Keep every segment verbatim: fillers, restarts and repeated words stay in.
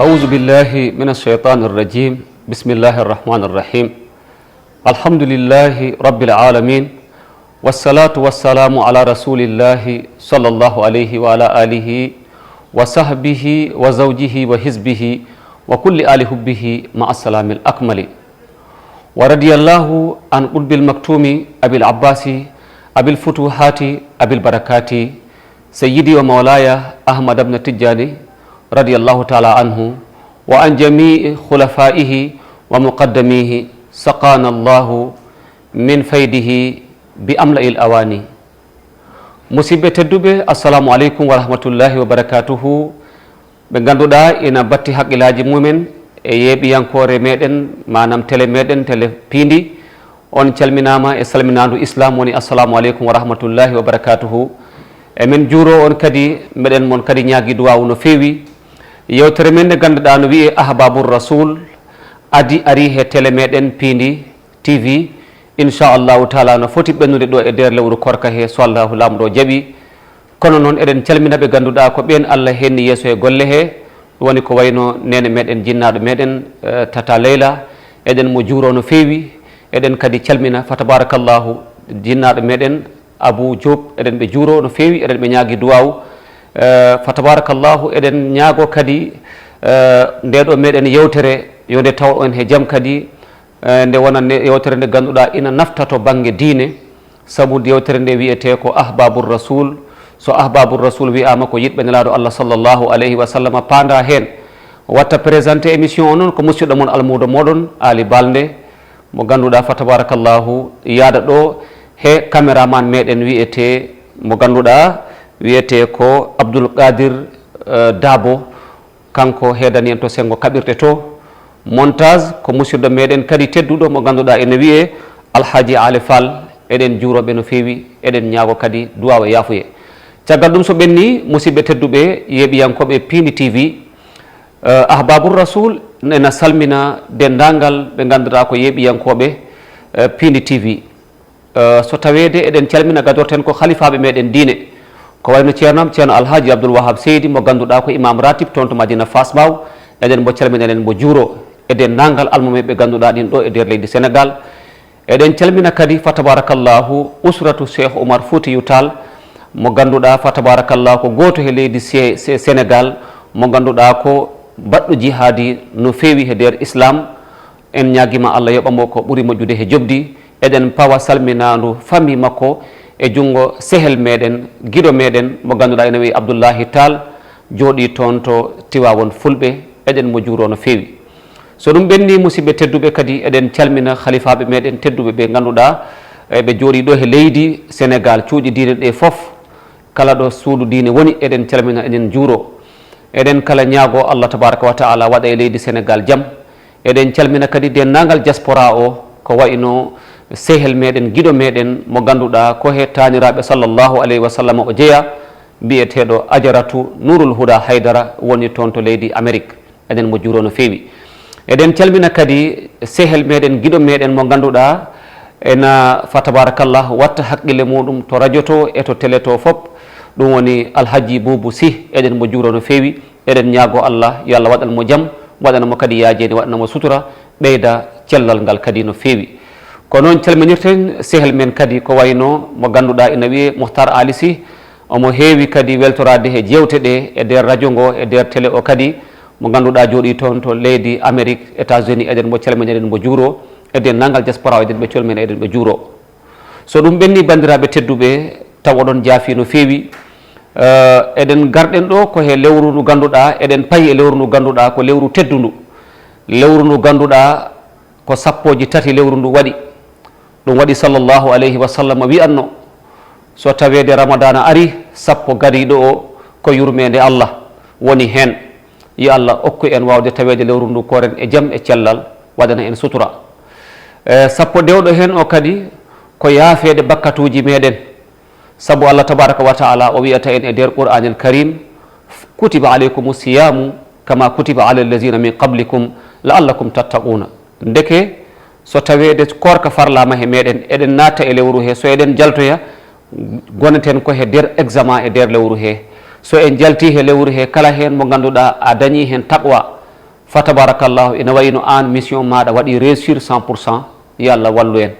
أعوذ بالله من الشيطان الرجيم. بسم الله الرحمن الرحيم. الحمد لله رب العالمين. والصلاة والسلام على رسول الله صلى الله عليه وعلى آله وصحبه وزوجه وحزبه وكل آل حبه مع السلام الأكمل. ورضي الله عن قطب المكتوم أبي العباس أبي الفتوحات أبي البركات سيدي ومولاي أحمد بن تجاني رضي الله تعالى عنه وعن جميع خلفائه ومقدميه سقانا الله من فيضه بأملأ الأواني. Musidɓe tedduɓe, assalamu aleykum wa rahmatullahi wa barakatuhu. Ɓe ngannduɗaa ina batti haqqillaaji mumen e yeeɓiyankoore meɗen, maanaam tele meɗen, tele piindi. On calminaama e salminaandu Islam, woni assalamu aleykum wa rahmatullahi wa barakatuhu. Emin juuro on kadi, meɗen mon kadi ñaagi duwaawu no feewi. Yewtere men nde ngannduɗaa no wiyee Ahbabur Rasul, adi ari he tele meɗen piindi T V. Inchallahu taala no foti ɓennude ɗo e nder lewru korka he, so Allahu Laamɗo jaɓi. Kono noon eɗen calmina ɓe ngannduɗaa ko ɓeen Allah henni yeeso e golle he, ɗum woni ko wayno neene meɗen, jinnaaɗo meɗen, eh, Tata Leyla, eɗen mo juuro no feewi. Eɗen kadi calmina, fa tabarakallahu, jinnaaɗo meɗen Abou Diop, eɗen ɓe juuro no feewi, eɗen ɓe ñaagi duwaawu. Eh, fa tabarakallahu, eɗen ñaago kadi, eh, nde ɗo meɗen yewtere, yo nde taw en he jam kadi, eh, nde wona ne-, yewtere nde ngannduɗaa ina nafta to bannge diine, sabu yewtere nde wiyetee ko Ahbabur Rasul. So Ahbabur Rasul wiyaama ko yiɗɓe Nelaaɗo Allah sallallahu alayhi wa sallam paanda heen. Watta présenté émission o noon ko musidɗo mon almuudo moɗon Ali Balde, mo ngannduɗaa fa tabarakallahu yaada ɗo he caméraman meɗen wiyetee, mo ngannduɗaa wiyetee ko Abdoul Qadir, eh, Dabo. Kanko heedani en to senngo kaɓirɗe to. Montage ko musidɗo meɗen kadi tedduɗo mo ngannduɗaa ene wiyee Alhaji Ali Fall. Eɗen juuroɓe no feewi, eɗen ñaago kadi duwaawa yaafuye. Caggal ɗum so ɓenni, musidɓe tedduɓe, yeeɓiyankooɓe Piindi T V, eh, Ahbabur Rasul ena salmina denndaangal ɓe ngannduɗaa ko yeeɓiyankooɓe, eh, Piindi T V. Eh, so taweede eɗen calmina, gadorten ko halifaaɓe meɗen diine, ko wayno ceerno am, ceerno Alhaji Abdoul Wahab Seydi, mo ngannduɗaa ko imam ratib toon to Madina Fass Mbao. Eɗen mbo calmina, eɗen mbo juuro e denndaangal almuɓe ɓe ngannduɗaa ɗin ɗo e nder leydi Senegal. Eɗen calmina kadi fa tabarakallahu usratu Cheikh Oumar Foutiyou Tall, mo ngannduɗaa fa tabarakallahu ko gooto he leydi Se-, Se-, Senegal, mo ngannduɗaa ko baɗɗo jihaadi no feewi he nder Islam. En ñaagima Allah yoɓa mo ko ɓuri moƴƴude he joɓdi. Eɗen pawa salminaandu famille makko e junngo sehel meɗen, giɗo meɗen mo ngannduɗaa ene wiyee Abdoullahi Tall, jooɗii toon to Tiwaawoon Fulɓe. Eɗen mo juuro no feewi. So ɗum ɓenni, musidɓe tedduɓe, kadi eɗen calmina halifaaɓe meɗen tedduɓe ɓe ngannduɗaa eɓe jooɗii ɗo he leydi Senegal, cuuɗi diine ɗe fof. Kala ɗo suudu diine woni, eɗen calmina, eɗen juuro. Eɗen kala ñaago Allah tabaraka wa taala waɗa e leydi Senegal jam. Eɗen calmina kadi denndaangal diaspora o, ko wayno sehel meɗen, giɗo meɗen mo ngannduɗaa ko he taaniraaɓe sallallahu alayhi wa sallam o jeyaa, mbiyeteeɗo Ajaratu Nurul Huda Haydara, woni toon to leydi Amérique. Eɗen mo juuro no feewi. Eɗen calmina kadi sehel meɗen, giɗo meɗen mo ngannduɗaa ena fa tabarakallah watta haqqille muɗum to radio to e to télé to fof. Ɗum woni Alhaji Boubou Sy, eɗen mo juuro no feewi. Eɗen ñaago Allah yo Allah waɗan mo jam, waɗana mo kadi yaajeende, waɗana mo sutura, ɓeyda cellal ngal kadi no feewi. Ko noon calminirten sehel men kadi ko wayno mo ngannduɗaa ina wiyee Mohtar Ali Sy. Omo heewi kadi weltoraade he jeewte ɗe e nder radio ngo, e nder télé o kadi, mo ngannduɗaa jooɗii toon to leydi Amérique, États-Unis. Eɗen mo calmina, eɗen mo juuro, e denndaangal diaspora o, eɗen ɓe calmina, eɗen ɓe juuro. So ɗum ɓenni, banndiraaɓe tedduɓe, taw oɗon jaafii no feewi. Eh, eɗen ngarɗen ɗo ko he lewru ndu ngannduɗaa, eɗen payi e lewru ndu ngannduɗaa ko lewru teddundu. Lewru ndu ngannduɗaa ko sappooji tati lewru ndu waɗi. Ɗum waɗi sallallahu alayhi wa sallam wi'anno, so taweede Ramadaana ari, sappo gariiɗo o ko yurmeende Allah woni heen. Yo Allah okku en waawde taweede lewru ndu kooren e jam e cellal, waɗana en sutura. E sappo dewɗo heen o kadi ko yaafeede bakkatuuji meɗen. Sabu Allah tabaraka wa taala o wiyata en e nder Qur'anil Karim, "Kutiba alaykumu siyamu kama kutiba ala allazina min qablikum la'allakum tattaquna." Ndeke, so taweede koorka farlaama he meɗen, eɗen natta e lewru he, so eɗen jaltoya, goneten ko he nder examen e nder lewru he. So en jalti he lewru he, kala heen mo ngannduɗaa a dañi heen taqwa, Fa tabarakallahu, ina wayi no aan mission maaɗa waɗi réussir cent pour cent, yo Allah wallu en.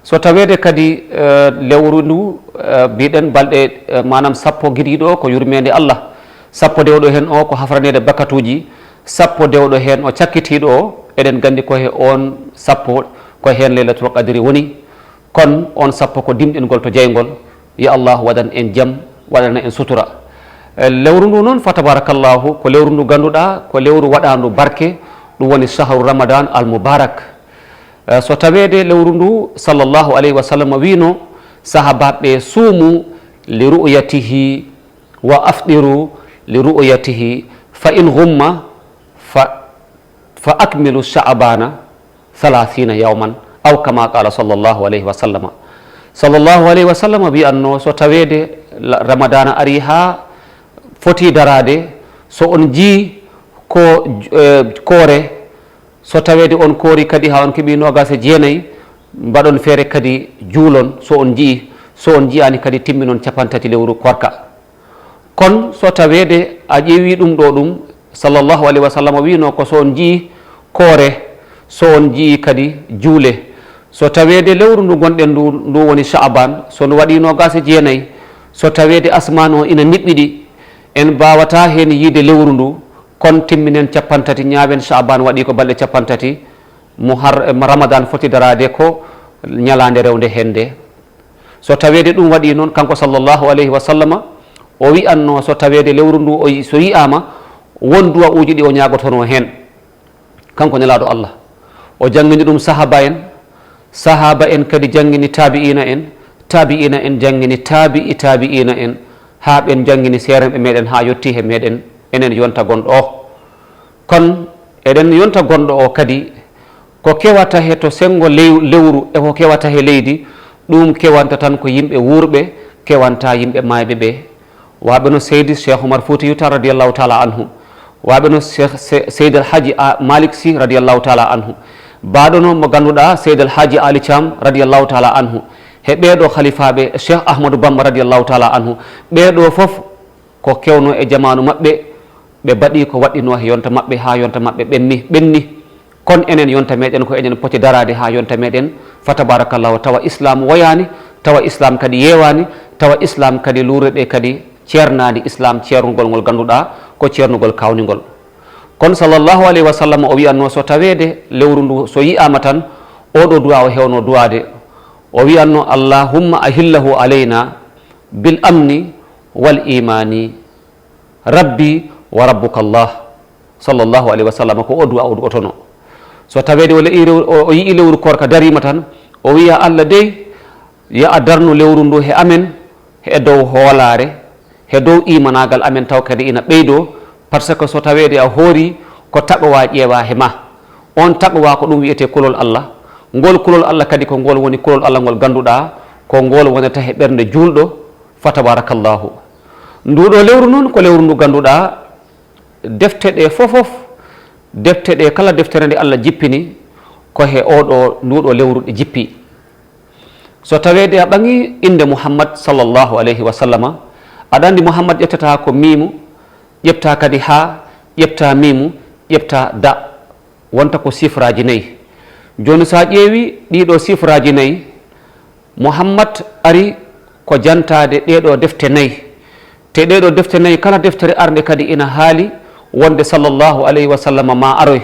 So taweede kadi, eh, lewru ndu, eh, mbiɗen balɗe, eh, maanaam sappo gidiiɗo o ko yurmeende Allah, sappo dewɗo heen o ko hafraneede bakatuuji, sappo dewɗo heen o cakkitiiɗo o, eɗen nganndi ko he oon sappo, ko heen Laylatul Qadri woni. Kon oon sappo ko dimɗingol to jeyngol. Yo Allahu waɗan en jam, waɗana en sutura. Eh, lewru ndu noon, fa tabarakallahu, ko lewru ndu ngannduɗaa ko lewru waɗaandu barke, ɗum woni shahru Ramadan al Mubarak. Eh, so taweede lewru ndu, sallallahu alayhi wa sallam wiino sahaabaaɓe ɓe, "Suumu li ru'yatihi wa afɗiru li ru'yatihi, fa in ghumma fa, fa akmilu sha'bana thalathina yawman, aw kama qala sallallahu alayhi wa sallama." Sallallahu alayhi wa sallama wiyanno, so taweede la-, Ramadana ari haa foti daraade, so on jii ko, eh, koore, so taweede on koori kadi haa on keɓi noogaas e jeenayi, mbaɗon feere kadi juulon, so on jii, so on jiyaani kadi timminon capantati lewru korka. Kon so taweede a ƴeewi ɗum ɗo ɗum, sallallahu alayhi wa sallam wiino ko so on jii koore, so on jii kadi juule. So taweede lewru ndu ngonɗen ndu, ndu woni Sha'ban, so ndu waɗi noogaas e jeenayi, so taweede asmaan o ina niɓɓiɗi, en mbaawata heen yiide lewru ndu, kon timminen capantati, ñaawen Sha'ban waɗi ko balɗe capantati, mo har, Ramadan foti daraade ko ñalaande rewde heen nde. So taweede ɗum waɗi noon, kanko sallallahu alayhi wa sallama, o wi'anno so taweede lewru ndu o yi-, so yi'aama, won duwa'uuji ɗi o ñaagotonoo heen. Kanko Nelaaɗo Allah, o janngini ɗum sahaaba en, sahaaba en kadi janngini taabi'iina en, taabi'iina en janngini taabi'i taabi'iina en, haa ɓeen janngini seerenɓe meeɗen, haa yettii he meeɗen, enen yonta gonɗo o. Kon eɗen yonta gonɗo o kadi, ko kewata he to senngo lew-, lewru e ko kewata he leydi, ɗum kewanta tan ko yimɓe wuurɓe, kewanta yimɓe maayɓe ɓe. Waɓe no Seydi Cheikh Oumar Foutiyou Tall radiyallahu taala anhu, waɓe no Cheikh Se-, Seydi El Hadji A-, Malick Sy radiyallahu taala anhu, baɗono mo ganduɗa Seydi El Hadji Ali Thiam radiyallahu taala anhu, he ɓeeɗo khalifaɓe Cheikh Ahmadou Bamba radiyallahu taala anhu, ɓeeɗo fof ko kewno e jamanu maɓɓe, ɓe mbaɗi ko waɗɗino he yonta maɓɓe, ha yonta maɓɓe ɓenni, ɓenni. Kon enen yonta meɗen ko enen poti darade ha yonta meɗen, fa tabarakallahu, tawa Islam woyani, tawa Islam kadi yewani, tawa Islam kadi lurre ɗe kadi ceernani Islam ceernugol ngol ganduɗa ko ceernugol kawnigol. Kon sallallahu alayhi wa sallam o wiyanno so tawede lewru ndu so yi'ama tan, oɗo du'a o hewno du'ade. O wiyanno, "Allahumma ahillahu alayna bil amni wal imani, rabbi wa rabbuka Allah." Sallallahu alayhi wa sallam ko o du'a o du'otono. So tawede o le'i rew-, o, o yi'i lewru korka darima tan, o wiya, "Allah dey, ya a darnu lewru ndu he amen, he dow hoolare, he dow imanagal amen, taw kadi ina ɓeydo, par ce que so tawede a hoori ko taqwa ƴeewa he ma. On taqwa ko ɗum wiyete kulol Allah. Ngol kulol Allah kadi ko ngol woni kulol Allah ngol ganduɗa ko ngol wonata he ɓernde julɗo, fa tabarakallahu." Nduɗo lewru noon ko lewru ndu ganduɗa defte ɗe fofof, defte ɗe kala deftere nde Allah jippini ko he oɗo, nduɗo lewru ɗe jippi. So tawede a ɓaŋi innde Muhammad sallallahu alayhi wa sallama, aɗa anndi Muhammad ƴettata ko miimu, ƴefta kadi haa, ƴefta miimu, ƴefta da, wonta ko sifraaji nayi. Jooni so a ƴeewi ɗiɗo sifraaji nayi, Muhammad ari ko jantaade ɗeɗo defte nayi. Te ɗeɗo defte nayi, kala deftere arnde kadi ina haali wonde sallallahu alayhi wa sallam ma aroy.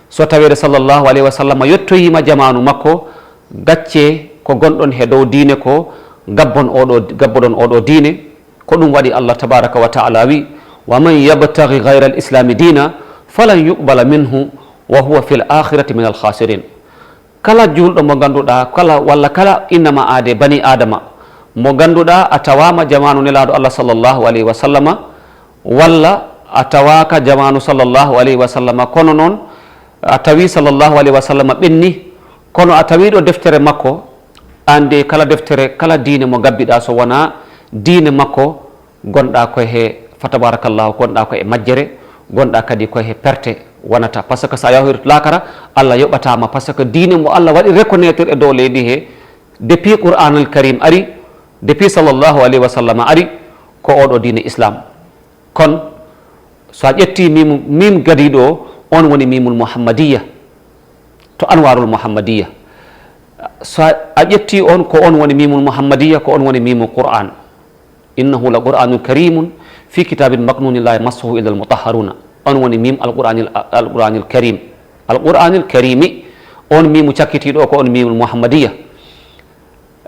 So tawede sallallahu alayhi wa sallam yettoyima jamanu makko, gacce ko gonɗon he dow diine ko, gabbon oɗo, gabboɗon oɗo diine. Ko ɗum waɗi Allah tabaraka wa taala wi, "Wa man yabtaghi ghayra al-islami dina falan yuqbala minhu wa huwa fil akhirati min al-khasirin." Kala julɗo mo ganduɗa, kala, walla kala innama aade bani adama mo ganduɗa a tawama jamanu nelaɗo Allah sallallahu alayhi wa sallama, walla a tawaka jamanu sallallahu alayhi wa sallama, kono noon a tawi sallallahu alayhi wa sallama ɓenni, kono a tawiɗo deftere makko, an de kala deftere, kala diine mo gabbiɗa so wona diine makko, gonɗa ko he, fa tabarakallahu, gonɗa ko e majjere, gonɗa kadi ko he perte wonata. Par ce que sa yahoyto lakara, Allah yoɓatama, par ce que diine mo Allah waɗi reconnaître e dow leydi he, depuis Qur'an al Karim ari, depuis sallallahu alayhi wa sallam ari, ko oɗo diine Islam. Kon so a ƴetti mim, mim gadiɗo o, On woni mimul Muhammadiya to Anwarul Muhammadiya. So a ƴetti on, ko on woni mimul Muhammadiya, ko on woni mimul Qur'an. Innahu la Qur'anun karimun fi kitabin maknunin la yamassuhu illa al mutahharuna. On woni mim al Qur'anil, al Qur'anil karim. Al Qur'anil karimi, on mimu cakkitiɗo ko on mimul Muhammadiya.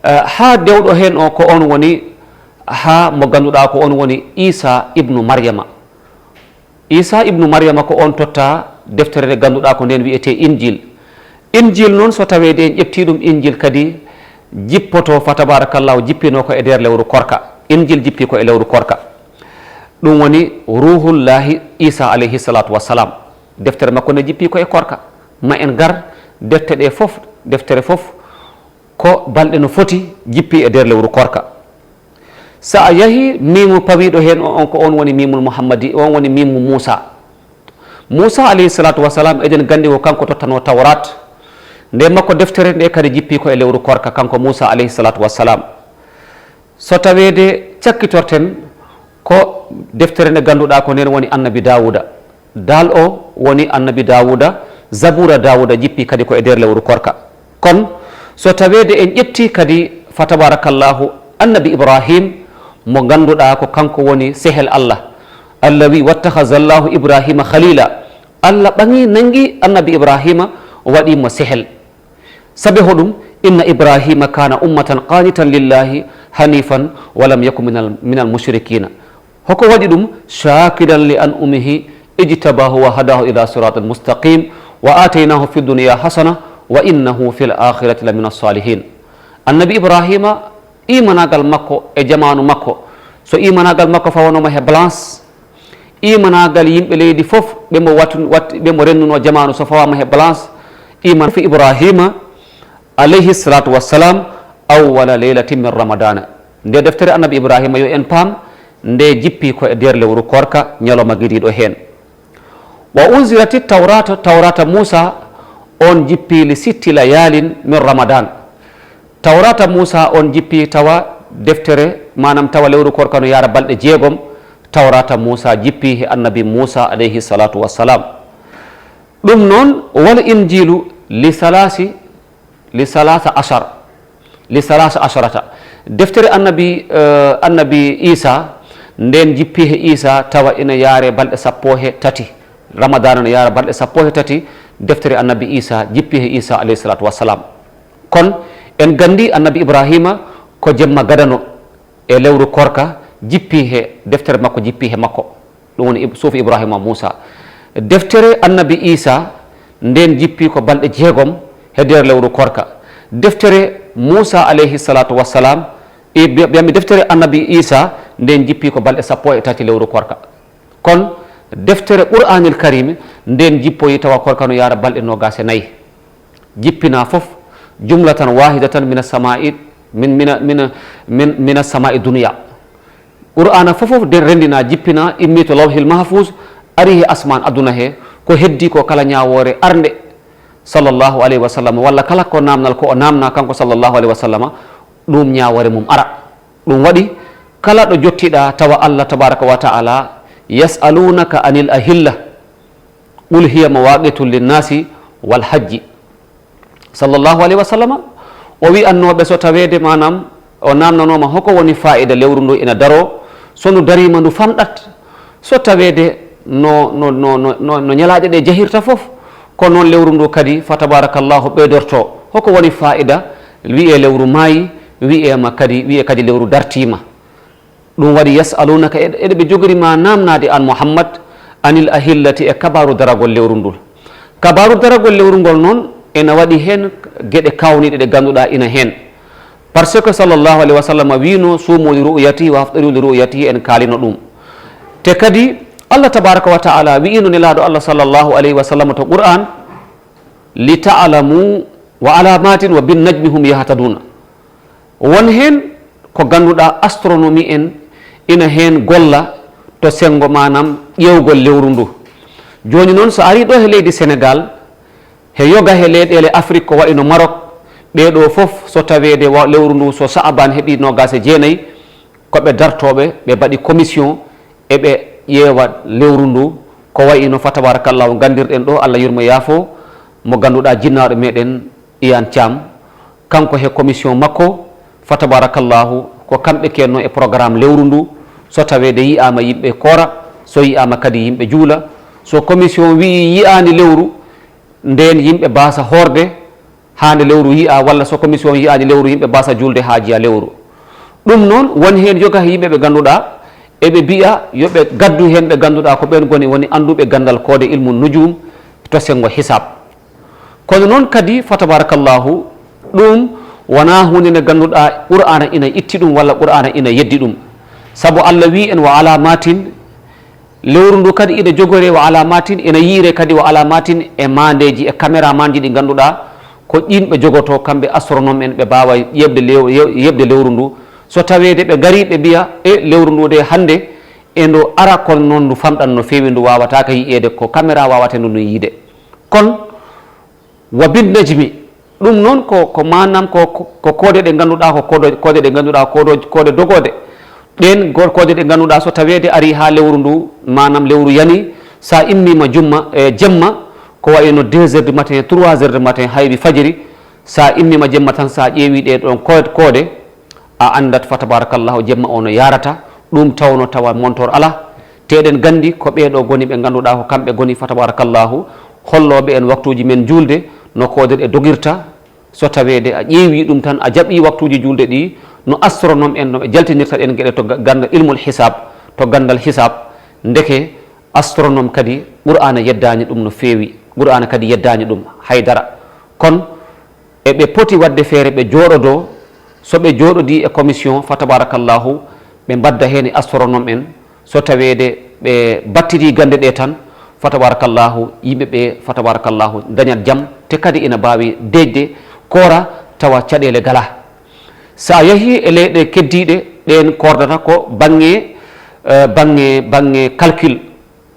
Eh, haa dewɗo heen o ko on woni, haa mo ngannduɗaa ko on woni Isa ibnu Maryama. Isa ibnu Maryama ko on totta deftere nde ngannduɗaa ko nden wiyetee Injil. Injil noon, so taweede en ƴetti ɗum, Injil kadi jippoto, fa tabarakallahu, jippino ko e nder lewru korka. Injil jippi ko e lewru korka. Ɗum woni Ruhullahi Isa alayhi salatu wassalam. Deftere makko nde jippi ko e korka. Ma en ngar defte ɗe fof, deftere fof ko balɗe no foti jippi e nder lewru korka. So a yahi mimu pawiɗo heen o, on ko on woni mimul Muhammadi, on woni mimu Muusa. Muusa alayhi salatu wassalam, eɗen nganndi ko kanko tottano Tawrat. Nde makko deftere nde kadi jippi ko e lewru korka, kanko Muusa alayhi salatu wassalam. So taweede cakkitorten ko deftere nde ngannduɗaa ko nden woni annabi Daawuda. Dal o woni annabi Daawuda, Zabura Daawuda jippi kadi ko e nder lewru korka. Kon, so taweede en ƴetti kadi, fa tabarakallahu, annabi Ibrahim, mo ngannduɗaa ko kanko woni sehel Allah. Allah wi, "Wattakhazallahu Ibrahima khalila." Allah ɓaŋi, nanngi annabi Ibrahima, o waɗi mo sehel. Sabe hoɗum? "Inna Ibrahima kana ummatan qanitan lillahi hanifan wa lam yaku minal, minal mushrikina." Hoko waɗi ɗum? "Shakiran li an umihi ijtabahu wa hadahu ila siratin mustaqim wa ataynahu fi dunya hasana wa innahu fil akhirati la minas salihin." Annabi Ibrahima, imanagal makko e jamaanu makko, so imanagal makko fawanoma he balance, imanagal yimɓe leydi fof, ɓe mo watu-, wat-, ɓe mo rennuno jamaanu so fawama he balance, iman fi Ibrahima alayhi salatu wassalam, awwala laylatin min ramadana. Nde deftere annabi Ibrahima, yo en paam, nde jippi ko e nder lewru korka, ñalawma gidiiɗo heen. "Wa unzilati tawrata, tawrata Musa, on jippi li sitti layalin min ramadan." Tawrata Musa on jippi tawa deftere, maanaam tawa lewru korka no yaara balɗe jeegom. Tawrata Musa jippi he annabi Musa alayhi salatu wassalam. Ɗum noon, wal injilu li salasi, li salasa ashar, li salasa asharata. Deftere annabi, eh, annabi Isa, nden jippi he Isa tawa ina yaare balɗe sappo he tati. Ramadana no yaara balɗe sappo he tati, deftere annabi Isa jippi he Isa alayhi salatu wassalam. Kon en nganndi annabi Ibrahima ko jemma gadano e lewru korka jippi he deftere makko, jippi he makko. Ɗum woni Ib-, suufi Ibrahima Musa. Deftere annabi Isa nden jippi ko balɗe jeegom he nder lewru korka. Deftere Musa alayhi salatu wassalam, e mbi-, mbiyami deftere annabi Isa nden jippi ko balɗe sappo e tati lewru korka. Kon deftere Qur'anil Karim nden jippoyi tawa korka no yaara balɗe noogaas e nayi. Jippina fof jumlatan wahidatan mina sama'i, min, mina, mina, min, mina sama'i dunya. Qur'ana fof fof nden renndina, jippina, immi to Lawhil Mahfuz, ari he asman aduna he, ko heddi ko kala ñaawoore arnde, sallallahu alayhi wa sallam, walla kala ko naamnal ko o naamna kanko, sallallahu alayhi wa sallam, ɗum ñaawoore mum ara. Ɗum waɗi, kala ɗo jottiɗa tawa Allah tabaraka wa ta'ala, "Yas'alunaka anil ahilla, qul hiya mawaqitu linnasi wal hajji." Sallallahu alayhi wa sallama, o wi'annooɓe so taweede, maanaam, o naamnanooma hoko woni faa'ida lewru ndu ina daroo, so ndu dariima ndu famɗat, so taweede no, no, no, no, no, no ñalaaɗe ɗe jahirta fof, ko noon lewru ndu kadi, fa tabarakallahu, ɓeydortoo. Hoko woni faa'ida? Wi'ee lewru maayi, wi'ee ma kadi, wi'ee kadi lewru dartiima. Ɗum waɗi, "Yas'alunaka", eɗe, eɗe ɓe jogori ma naamnaade aan Muhammad, "anil ahillati", e kabaaru daragol lewru ndul. Kabaaru daragol lewru ngol noon, ena waɗi heen geɗe kaawniiɗe ɗe ngannduɗaa ina heen. Par ce que sallallahu alayhi wa sallam wiino, "Suumu li ru'yati wa afṭiru li ru'yati", en kaalino ɗum. Te kadi, Allah tabaraka wa ta'ala wi'ino Nelaaɗo Allah sallallahu alayhi wa sallam to Qur'an, "Li ta'lamu wa alamatin wa bin najmi hum yahtaduna." Won heen ko ngannduɗaa astronomie en ina heen golla to senngo, maanaam ƴeewgol lewru ndu. Jooni noon, so ari ɗo he leydi Senegal, he yoga he leyɗeele Afrik ko wayi no Marok, ɓee ɗo fof so taweede wa-, lewru ndu so Sa'aban heɓi noogaas e jeenayi, ko ɓe dartooɓe, ɓe mbaɗi commission, eɓe ƴeewa lewru ndu, Ko wayi no, fa tabarakallahu, nganndirɗen ɗo, Allah yurmo yaafo, mo ngannduɗaa jinnaaɗo meɗen Iyaan Caam, kanko he commission makko, fa tabarakallahu, ko kamɓe kenno e programme lewru ndu, so taweede yi'aama yimɓe koora, so yi'aama kadi yimɓe juula. So commission wi'i yi'aani lewru, ndeen yimɓe mbaasa hoorde haa nde lewru yi'a, walla so commission yi'aani lewru, yimɓe mbaasa juulde haa jiya lewru. Ɗum noon, won heen yoga he yimɓe ɓe ngannduɗaa eɓe mbi'a yo ɓe ngaddu heen ɓe ngannduɗaa ko ɓeen ngoni, woni annduɓe ganndal koode ilmu nujum to senngo hisaab. Kono noon kadi, fa tabarakallahu, ɗum wonaa huunde nde ngannduɗaa Qur'aana ina itti ɗum walla Qur'aana ina yeddi ɗum. Sabu Allah wi'i en, "Wa alamatin." Lewru ndu kadi ina jogoree wa alamatin, ina yiyiree kadi wa alamatin e maandeeji, e caméramanji ɗi ngannduɗaa ko ɗiin ɓe jogotoo, kamɓe astronome en, ɓe mbaawa yeɓde lew-, yew-, yeɓde lewru ndu. So taweede ɓe ngarii ɓe mbiya, "E, lewru ndu de hannde e ndu ara, kono noon ndu famɗan no feewi, ndu waawataake yiyeede, ko caméra waawata ndu, ndu yiyde." Kono wa bin najmi, ɗum noon ko, ko maanaam ko, ko, ko koode ɗe ngannduɗaa ko koodo-, koode ɗe ngannduɗaa koodo-, koode dogoode. Ɗeen go-, koode ɗe ngannduɗaa so taweede arii haa lewru ndu, maanaam lewru yani, so a immiima jumma, e jemma, ko wayi no deux heures du matin, trois heures du matin, hayri fajiri, so a immiima jemma tan, so a ƴeewii ɗee ɗoon kood-, koode, a anndat fa tabarakallahu jemma o no yaarata. Ɗum tawno tawa montor alaa. Te eɗen nganndi ko ɓee ɗo ngoni ɓe ngannduɗaa ko kamɓe ngoni fa tabarakallahu hollooɓe en waktuuji men juulde, no koode ɗe dogirta. So taweede a ƴeewii ɗum tan, a jaɓii waktuuji juulde ɗi, no astronome en no ɓe jaltinirta ɗeen geɗe to ga-, ganndal ilmul hisaab, to ganndal hisaab, ndeke astronome kadi Qur'aana yeddaani ɗum no feewi, Qur'aana kadi yeddaani ɗum hay dara. Kono eɓe poti waɗde feere ɓe jooɗodoo, so ɓe jooɗodii e commission, fa tabarakallahu, ɓe mbadda heen e astronome en, so taweede ɓe mbattidii gannde ɗe tan, fa tabarakallahu, yimɓe ɓe, fa tabarakallahu, ndañat jam, te kadi ina mbaawi deeƴde koora tawa caɗeele ngalaa. So a yahii e leyɗe keddiiɗe, ɓeen koordata ko baŋŋe, eh, baŋŋe, baŋŋe calcul.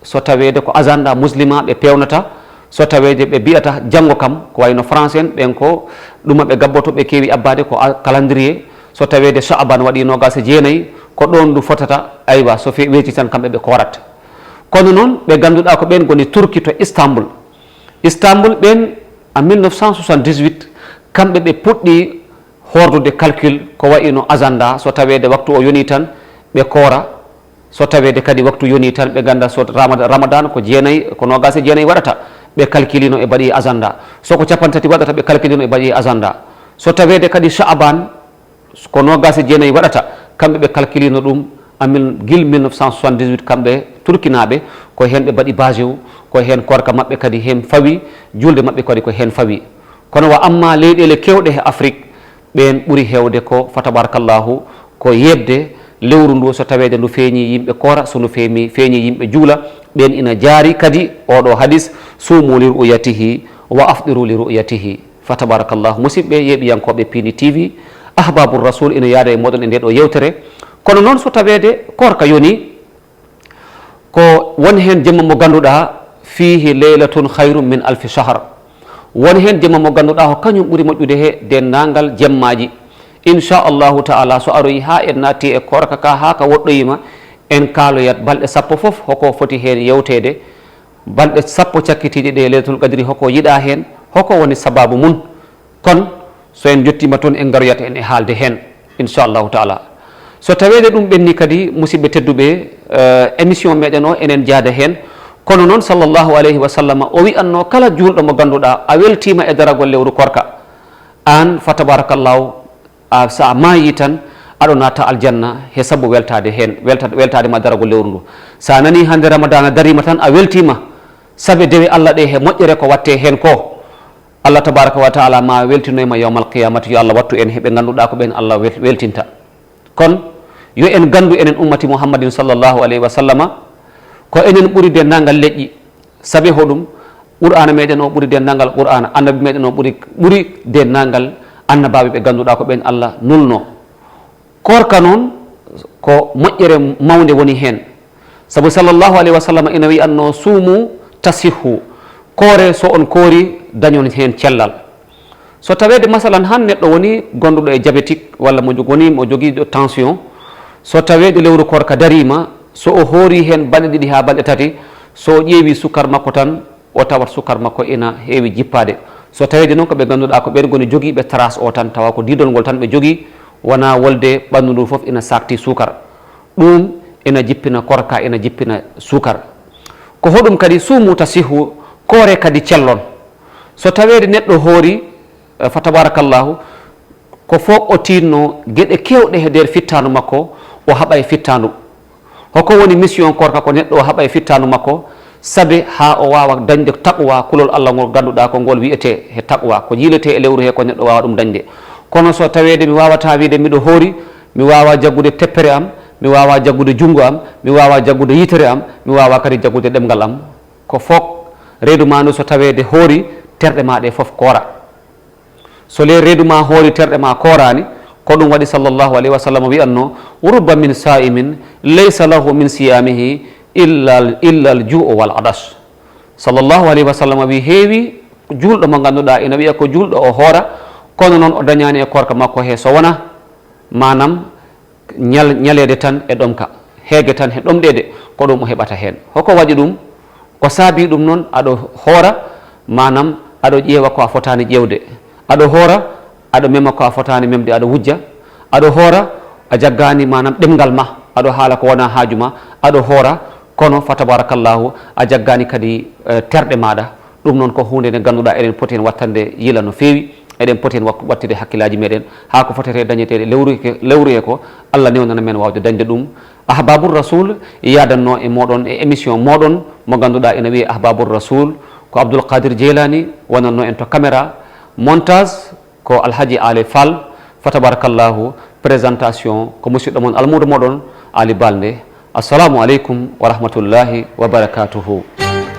So taweede ko agenda muslima ɓe peewnata, so taweede ɓe mbiyata janngo kam, ko wayno français en ɓen, ko ɗuma ɓe gabboto, ɓe keewi abbaade ko a-, calendrier. So taweede Sha'ban waɗi noogaas e jeenayi, ko ɗoon ndu fotata, aywa, so fe-, weeti tan kamɓe ɓe koorat. Kono noon ɓe ngannduɗaa ko ɓeen ngoni Turki to Istanbul. Istanbul ɓeen, en mille neuf cent soixante-dix-huit, kamɓe ɓe puɗɗi hoordude calcul ko wayi no agenda, so taweede waktu o yoni tan, ɓe koora. So taweede kadi waktu yoni tan, ɓe ngannda so Ramad-, Ramadan ko jeenayi, ko noogaas e jeenayi waɗata, ɓe calculino e mbaɗi agenda. So ko capanɗe tati waɗata, ɓe calculino e mbaɗi agenda. So taweede kadi Sha'ban ko noogaas e jeenayi waɗata, kamɓe ɓe calculino ɗum amin gil mille neuf cent soixante-dix-huit, kamɓe Turkinaaɓe, ko heen ɓe mbaɗi base o, ko heen koorka maɓɓe kadi heen fawi, juulde maɓɓe kadi ko heen fawi. Kono wa amma leyɗeele keewɗe he Afrik, ɓeen ɓuri heewde ko, fa tabarakallahu, ko yeeɓde lewru ndu, so taweede ndu feeñii yimɓe koora, so ndu feemi-, feeñii yimɓe juula. Ɓeen ina jaari kadi oɗo hadis, "Suumu li ru'yatihi wa afɗiru li ru'yatihi." Fa tabarakallahu. Musidɓe yeeɓiyankooɓe Piindi T V, Ahbabu Rasul ina yaada e mooɗon e ndee ɗo yeewtere. Kono noon so taweede koorka yoni, ko won heen jemma mo ngannduɗaa, "Fiihi leylatun khayrun min alfi shahr." Won heen jemma mo ngannduɗaa ko kañum ɓuri moƴƴude he denndaangal jemmaaji. Inchallahu taala, so aroyi haa en naatti e koorka ka haa ka woɗɗoyima, en kaaloyat balɗe sappo fof hoko foti heen yewteede, balɗe sappo cakkitiiɗe ɗe Leylatul Qadri, hoko yiɗaa heen, hoko woni sababu mum. Kono so en njottiima toon, en ngaroyat en e haalde heen, inchallahu taala. So taweede ɗum ɓenni kadi, musidɓe tedduɓe, eh, émission meɗen o, enen jaada heen. Kono noon, sallallahu alayhi wa sallam, o wi'anno kala juulɗo mo ngannduɗaa a weltiima e daragol lewru koorka, aan, fa tabarakallahu, a, so a maayii tan, aɗo naata aljanna he sabu weltaade heen, welta-, weltaade ma daragol lewru ndu. So a nanii hannde Ramadana dariima tan, a weltiima, sabe dewe Allah ɗe he moƴƴere ko waɗtee heen ko, Allah tabaraka wa taala ma weltinoy ma yawmal qiyamati. Yo Allah wattu en he ɓe ngannduɗaa ko ɓeen Allah wel-, weltinta. Kono yo en nganndu enen ummati Muhammadin sallallahu alayhi wa sallama, ko enen ɓuri denndaangal leƴƴi. Sabe hoɗum? Qur'aana meɗen o ɓuri denndaangal Qur'aana, annabi meɗen o ɓuri, ɓuri denndaangal annabaaɓe ɓe ngannduɗaa ko ɓeen Allah nulno. Koorka noon ko moƴƴere mawnde woni heen. Sabu sallallahu alayhi wa sallam ina wi'anno, "Suumu tasihhu." Koore, so on koori, dañon heen cellal. So taweede, masalan, han neɗɗo woni gonduɗo e diabétique, walla mo jog-, woni mo jogiiɗo tension, so taweede lewru koorka dariima, so o hoori heen balɗe ɗiɗi haa balɗe tati, So o ƴeewi sukar makko tan, o tawat sukar makko ina heewi jippaade. So taweede noon ko ɓe ngannduɗaa ko ɓeen ngoni jogiiɓe trace o tan, tawa ko diidol ngol tan ɓe jogii, wonaa wolde ɓanndu ndu fof ina saakti sukar. Ɗum ina jippina korka, ina jippina sukar. Ko hoɗum kadi? Suumu tasihu, koore kadi cellon. So taweede neɗɗo hoori, eh, fa tabarakallahu, ko fof o tiinno geɗe keewɗe he nder fittaandu makko, o haɓa e fittaandu. Hoko woni mission korka? Ko neɗɗo o haɓa e fittaandu makko, sabe haa o waawa dañde taqwa, kulol Allah ngol ngannduɗaa ko ngol wiyetee he taqwa, ko yiiletee e lewru he, ko neɗɗo waawa ɗum dañde. Kono so taweede mi waawataa wiide miɗo hoori, mi waawaa jaggude teppere am, mi waawaa jaggude junngo am, mi waawaa jaggude yitere am, mi waawaa kadi jaggude ɗemngal am, ko fof reedu maa ndu so taweede hoori, terɗe maa ɗe fof koora. So le reedu maa hoori, terɗe maa kooraani, ko ɗum waɗi sallallahu alayhi wa sallam wiyatno: "Rubba min saa'imin laysa lahu min siyaamihi illa, illa al-juu'u wal atash." Sallallahu alayhi wa sallam wi: "Heewi juulɗo mo ngannduɗaa ina wiya ko juulɗo o hoora, kono noon o dañaani e koorka makko he so wona, maanaam, ñal-, ñaleede tan e ɗomka, heege tan he ɗomɗeede, ko ɗum o heɓata heen." Hoko waɗi ɗum? Ko saabii ɗum noon, aɗo hoora, maanaam aɗo ƴeewa ko a fotaani ƴeewde, aɗo hoora, aɗo mema ko a fotaani memde, aɗo wujja, aɗo hoora, a jaggaani, maanaam, ɗemngal ma, aɗo haala ko wonaa haaju ma, aɗo hoora, kono fa tabarakallahu a jaggaani kadi, eh, terɗe maaɗa. Ɗum noon ko huunde nde ngannduɗaa eɗen poti heen wattande yila no feewi, eɗen poti heen wak-, wattude hakkillaaji meɗen haa ko fotete dañeteeɗe lewru he, lewru he ko, Allah newnana men waawde dañde ɗum. Ahbabur Rasul yaadanno e mooɗon e émission mooɗon mo ngannduɗaa ina wiyee Ahbabur Rasul, ko Abdoul Qadir Jeylani wonanno en to caméra, montage ko Alhaji Aali Fall, fa tabarakallahu, présentation ko musiɗɗo mon almuudo mooɗon Aali Balde. Assalamu aleykum wa rahmatullahi wa barakatuhu.